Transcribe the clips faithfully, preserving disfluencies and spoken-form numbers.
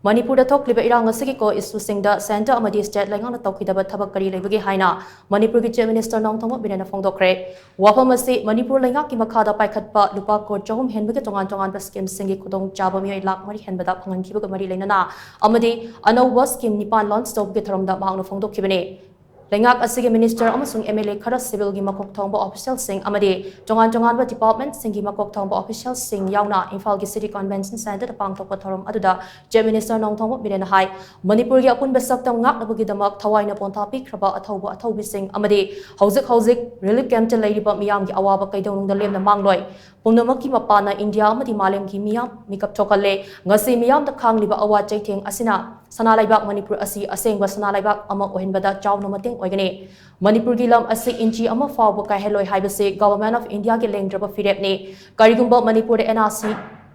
ꯃꯅꯤꯄꯨꯔꯗ ꯊꯣꯛꯂꯤꯕ ꯏꯔꯥꯡ ꯑꯁꯤꯒꯤ core issueꯁꯤꯡꯗ centre ꯑꯃꯗꯤ state ꯂꯩꯉꯥꯛꯅ ꯇꯧꯈꯤꯗꯕ ꯊꯕꯛ ꯀꯔꯤ ꯂꯩꯕꯒꯦ ꯍꯥꯏꯅ ꯃꯅꯤꯄꯨꯔꯒꯤ Chief Minister ꯅꯣꯡꯊꯣꯝꯕꯝ ꯕꯤꯔꯦꯟꯅ ꯐꯣꯡꯗꯣꯛꯈ꯭ꯔꯦ꯫ ꯋꯥꯐꯝ ꯑꯁꯤ ꯃꯅꯤꯄꯨꯔ ꯂꯩꯉꯥꯛꯀꯤ ꯃꯈꯥꯗ ꯄꯥꯏꯈꯠꯄ ꯂꯨꯄꯥ ꯀ꯭ꯔꯣꯔ ꯆꯍꯨꯝ ꯍꯦꯟꯕꯒꯤ ꯇꯣꯉꯥꯟ ꯇꯣꯉꯥꯟꯕ schemeꯁꯤꯡꯒꯤ ꯈꯨꯗꯣꯡꯆꯥꯕ ꯃꯤꯑꯣꯏ ꯂꯥꯈ ꯃꯔꯤ ꯍꯦꯟꯕꯗ ꯐꯪꯍꯟꯈꯤꯕꯒ ꯃꯔꯤ ꯂꯩꯅꯅ ꯑꯃꯗꯤ ꯑꯅꯧꯕ scheme ꯅꯤꯄꯥꯟ launch ꯇꯧꯕꯒꯤ ꯊꯧꯔꯝꯗ ꯃꯍꯥꯛꯅ ꯐꯣꯡꯗꯣꯛꯈꯤꯕꯅꯤ꯫ ꯂꯩꯉꯥꯛ ꯑꯁꯤꯒꯤ minister ꯑꯃꯁꯨꯡ MLA ꯈꯔ, civilꯒꯤ ꯃꯀꯣꯛ ꯊꯣꯡꯕ officialꯁꯤꯡ ꯑꯃꯗꯤ ꯇꯣꯉꯥꯟ ꯇꯣꯉꯥꯟꯕ departmentꯁꯤꯡꯒꯤ ꯃꯀꯣꯛ ꯊꯣꯡꯕ officialꯁꯤꯡ ꯌꯥꯎꯅ ꯏꯝꯐꯥꯜꯒꯤ City Convention Centreꯗ ꯄꯥꯡꯊꯣꯛꯄ ꯊꯧꯔꯝ ꯑꯗꯨꯗ Chief Minister ꯅꯣꯡꯊꯣꯝꯕꯝ ꯕꯤꯔꯦꯟꯅ ꯍꯥꯏ, ꯃꯅꯤꯄꯨꯔꯒꯤ ꯑꯄꯨꯟꯕ ꯁꯛꯇꯝ ꯉꯥꯛꯅꯕꯒꯤꯗꯃꯛ ꯊꯋꯥꯏꯅ ꯄꯣꯟꯊꯥ ꯄꯤꯈ꯭ꯔꯕ ꯑꯊꯧꯕ ꯑꯊꯧꯕꯤꯁꯤꯡ ꯑꯃꯗꯤ ꯍꯧꯖꯤꯛ ꯍꯧꯖꯤꯛ relief campꯇ ꯂꯩꯔꯤꯕ ꯃꯤꯌꯥꯝꯒꯤ ꯑꯋꯥꯕ ꯀꯩꯗꯧꯅꯨꯡꯗ ꯂꯦꯝꯅ ꯃꯥꯡꯂꯣꯏ꯫ ꯄꯨꯝꯅꯃꯛꯀꯤ ꯃꯄꯥꯟꯅ ꯏꯟꯗꯤꯌꯥ ꯑꯃꯗꯤ ꯃꯥꯂꯦꯝꯒꯤ ꯃꯤꯌꯥꯝ ꯃꯤꯀꯞ ꯊꯣꯛꯍꯜꯂꯦ꯫ ꯉꯁꯤ ꯃꯤꯌꯥꯝꯗ ꯈꯥꯡꯂꯤꯕ ꯑꯋꯥ ꯆꯩꯊꯦꯡ ꯑꯁꯤꯅ ꯁꯅꯥ ꯂꯩꯕꯥꯛ ꯃꯅꯤꯄꯨꯔ ꯑꯁꯤ ꯑꯁꯦꯡꯕ ꯁꯅꯥ ꯂꯩꯕꯥꯛ ꯑꯃ ꯑꯣꯏꯍꯟꯕꯗ ꯆꯥꯎꯅ ꯃꯇꯦꯡ ꯑꯣꯏꯒꯅꯤ꯫ ꯃꯅꯤꯄꯨꯔꯒꯤ ꯂꯝ ꯑꯁꯤ ꯏꯟꯆꯤ ꯑꯃ ꯐꯥꯎꯕ ꯀꯥꯏꯍꯜꯂꯣꯏ ꯍꯥꯏꯕꯁꯤ Government of Indiaꯒꯤ ꯂꯦꯡꯗ꯭ꯔꯕ ꯐꯤꯔꯦꯞꯅꯤ꯫ ꯀꯔꯤꯒꯨꯝꯕ ꯃꯅꯤꯄꯨꯔꯗ NRC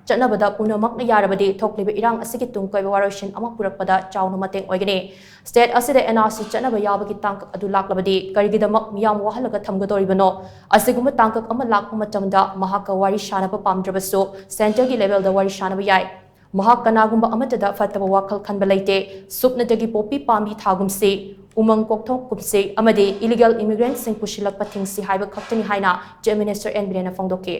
ꯆꯠꯅꯕꯗ ꯄꯨꯝꯅꯃꯛꯅ ꯌꯥꯔꯕꯗꯤ ꯊꯣꯛꯂꯤꯕ ꯏꯔꯥꯡ ꯑꯁꯤꯒꯤ ꯇꯨꯡ ꯀꯣꯏꯕ ꯋꯥꯔꯣꯏꯁꯤꯟ ꯑꯃ ꯄꯨꯔꯛꯄꯗ ꯆꯥꯎꯅ ꯃꯇꯦꯡ ꯑꯣꯏꯒꯅꯤ꯫ State ꯑꯁꯤꯗ NRC ꯆꯠꯅꯕ ꯌꯥꯕꯒꯤ ꯇꯥꯡꯀꯛ ꯑꯗꯨ ꯂꯥꯛꯂꯕꯗꯤ ꯀꯔꯤꯒꯤꯗꯃꯛ ꯃꯤꯌꯥꯝ ꯋꯥꯍꯜꯂꯒ ꯊꯝꯒꯗꯧꯔꯤꯕꯅꯣ? ꯑꯁꯤꯒꯨꯝꯕ ꯇꯥꯡꯀꯛ ꯑꯃ ꯂꯥꯛꯄ ꯃꯇꯝꯗ ꯃꯍꯥꯛꯀ ꯋꯥꯔꯤ ꯁꯥꯅꯕ ꯄꯥꯝꯗ꯭ꯔꯕꯁꯨ centreꯒꯤ levelꯗ ꯋꯥꯔꯤ ꯁꯥꯅꯕ ꯌꯥꯏ꯫ ꯃꯍꯥꯛ ꯀꯅꯥꯒꯨꯝꯕ ꯑꯃꯠꯇꯗ ꯐꯠꯇꯕ ꯋꯥꯈꯜ ꯈꯟꯕ ꯂꯩꯇꯦ꯫ ꯁꯨꯞꯅꯇꯒꯤ ꯄꯣꯄꯤ ꯄꯥꯝꯕꯤ ꯊꯥꯒꯨꯝꯁꯤ, ꯎꯃꯪ ꯀꯣꯛꯊꯣꯛꯀꯨꯝꯁꯤ ꯑꯃꯗꯤ illegal immigrantꯁꯤꯡ ꯄꯨꯁꯤꯜꯂꯛꯄ ꯊꯤꯡꯁꯤ ꯍꯥꯏꯕ ꯈꯛꯇꯅꯤ ꯍꯥꯏꯅ Chief Minister ꯑꯦꯟ ꯕꯤꯔꯦꯟꯅ ꯐꯣꯡꯗꯣꯛꯈꯤ꯫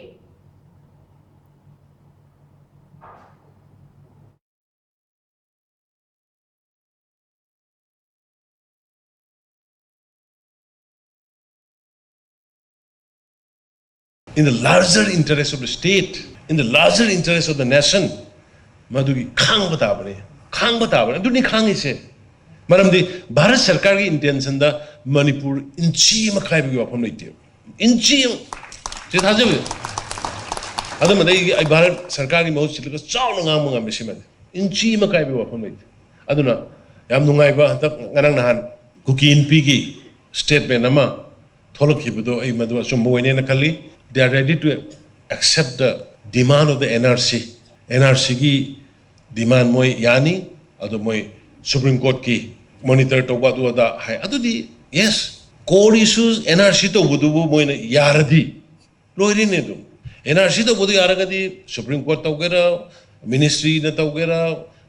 In the larger interest of the state, in the larger interest of the nation, ꯃꯗꯨꯒꯤ ꯈꯥꯡꯕ ꯇꯥꯕꯅꯤ, ꯈꯥꯡꯕ ꯇꯥꯕꯅꯤ꯫ ꯑꯗꯨꯅꯤ ꯈꯥꯡꯉꯤꯁꯦ꯫ ꯃꯔꯝꯗꯤ ꯚꯥꯔꯠ ꯁꯔꯀꯥꯔꯒꯤ intentionꯗ ꯃꯅꯤꯄꯨꯔ ꯏꯟꯆꯤ ꯑꯃ ꯀꯥꯏꯕꯒꯤ ꯋꯥꯐꯝ ꯂꯩꯇꯦꯕ꯫ ꯏꯟꯆꯤ ꯑꯃ꯫ ꯁꯤ ꯊꯥꯖꯕ꯫ ꯑꯗꯨꯃꯗꯤ ꯑꯩ, ꯑꯩ ꯚꯥꯔꯠ ꯁꯔꯀꯥꯔꯒꯤ ꯃꯍꯨꯠ ꯁꯤꯜꯂꯒ ꯆꯥꯎꯅ ꯉꯥꯡꯕ ꯉꯝꯃꯤ ꯁꯤꯃꯗꯤ꯫ ꯏꯟꯆꯤ ꯑꯃ ꯀꯥꯏꯕꯒꯤ ꯋꯥꯐꯝ ꯂꯩꯇꯦ꯫ ꯑꯗꯨꯅ ꯌꯥꯝ ꯅꯨꯡꯉꯥꯏꯕ, ꯍꯟꯗꯛ ꯉꯔꯥꯡ ꯅꯍꯥꯟ ꯀꯨꯀꯤ ꯏꯟꯄꯤꯒꯤ statement ꯑꯃ ꯊꯣꯛꯂꯛꯈꯤꯕꯗꯣ ꯑꯩ ꯃꯗꯨ ꯑꯆꯨꯝꯕ ꯑꯣꯏꯅꯦꯅ ꯈꯜꯂꯤ꯫ They are ready to accept the demand of the NRC. NRCꯒꯤ demand ꯃꯣꯏ ꯌꯥꯅꯤ, ꯑꯗꯣ ꯃꯣꯏ Supreme Courtꯀꯤ monitor ꯇꯧꯕ ꯑꯗꯨ ꯑꯗꯥ ꯍꯥꯏ꯫ ꯑꯗꯨꯗꯤ yes, core issues NRC ꯇꯧꯕꯗꯨꯕꯨ ꯃꯣꯏꯅ ꯌꯥꯔꯗꯤ ꯂꯣꯏꯔꯤꯅꯦ ꯑꯗꯨꯝ꯫ NRC ꯇꯧꯕꯗꯨ ꯌꯥꯔꯒꯗꯤ Supreme Court ꯇꯧꯒꯦꯔꯥ, ministryꯅ ꯇꯧꯒꯦꯔꯥ,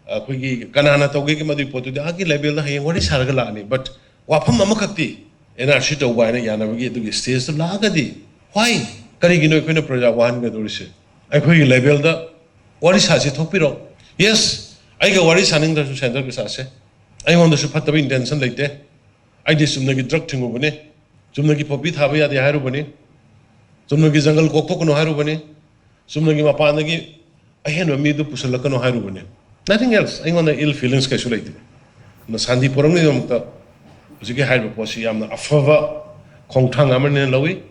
ꯑꯩꯈꯣꯏꯒꯤ ꯀꯅꯥꯅ ꯇꯧꯒꯦꯒꯤ ꯃꯗꯨꯒꯤ ꯄꯣꯠꯇꯨꯗꯤ ꯑꯥꯒꯤ ꯂꯦꯚꯦꯜꯗ ꯍꯌꯦꯡ ꯋꯥꯔꯤ ꯁꯥꯔꯒ ꯂꯥꯛꯑꯅꯤ꯫ ꯕꯠ ꯋꯥꯐꯝ ꯑꯃꯈꯛꯇꯤ, ꯑꯦꯟ ꯑꯥꯔ ꯁꯤ ꯇꯧꯕ ꯍꯥꯏꯅ ꯌꯥꯅꯕꯒꯤ ꯑꯗꯨꯒꯤ ꯁ꯭ꯇꯦꯖꯇ ꯂꯥꯛꯑꯒꯗꯤ, ꯍ꯭ꯋꯥꯏ, ꯀꯔꯤꯒꯤꯅꯣ ꯑꯩꯈꯣꯏꯅ ꯄ꯭ꯔꯖꯥ ꯋꯥꯍꯟꯒꯗꯧꯔꯤꯁꯦ? ꯑꯩꯈꯣꯏꯒꯤ ꯂꯦꯚꯦꯜꯗ ꯋꯥꯔꯤ ꯁꯥꯁꯤ ꯊꯣꯛꯄꯤꯔꯣ꯫ ꯌꯦꯁ, ꯑꯩꯒ ꯋꯥꯔꯤ ꯁꯥꯅꯤꯡꯗ꯭ꯔꯁꯨ ꯁꯦꯟꯇꯔꯒ ꯁꯥꯁꯦ꯫ ꯑꯩꯉꯣꯟꯗꯁꯨ ꯐꯠꯇꯕ ꯏꯟꯇꯦꯟꯁꯟ ꯂꯩꯇꯦ꯫ ꯑꯩꯗꯤ ꯆꯨꯝꯅꯒꯤ ꯗ꯭ꯔꯒ ꯊꯤꯡꯉꯨꯕꯅꯤ, ꯆꯨꯝꯅꯒꯤ ꯄꯣꯄꯤ ꯊꯥꯕ ꯌꯥꯗꯦ ꯍꯥꯏꯔꯨꯕꯅꯤ, ꯆꯨꯝꯅꯒꯤ ꯖꯪꯒꯜ ꯀꯣꯛꯊꯣꯛꯀꯅꯨ ꯍꯥꯏꯔꯨꯕꯅꯤ, ꯆꯨꯝꯅꯒꯤ ꯃꯄꯥꯟꯗꯒꯤ ꯑꯍꯦꯟꯕ ꯃꯤꯗꯨ ꯄꯨꯁꯤꯜꯂꯛꯀꯅꯨ ꯍꯥꯏꯔꯨꯕꯅꯤ꯫ Nothing else. ꯑꯩꯉꯣꯟꯗ ꯏꯜ ꯐꯤꯂꯤꯡꯁ ꯀꯩꯁꯨ ꯂꯩꯇꯦ꯫ ꯑꯗꯨꯅ ꯁꯥꯟꯇꯤ ꯐꯣꯔꯝꯒꯤꯗꯃꯛꯇ ꯍꯧꯖꯤꯛꯀꯤ ꯍꯥꯏꯔꯤꯕ ꯄꯣꯠꯁꯤ ꯌꯥꯝꯅ ꯑꯐꯕ ꯈꯣꯡꯊꯥꯡ ꯑꯃꯅꯦꯅ ꯂꯧꯏ꯫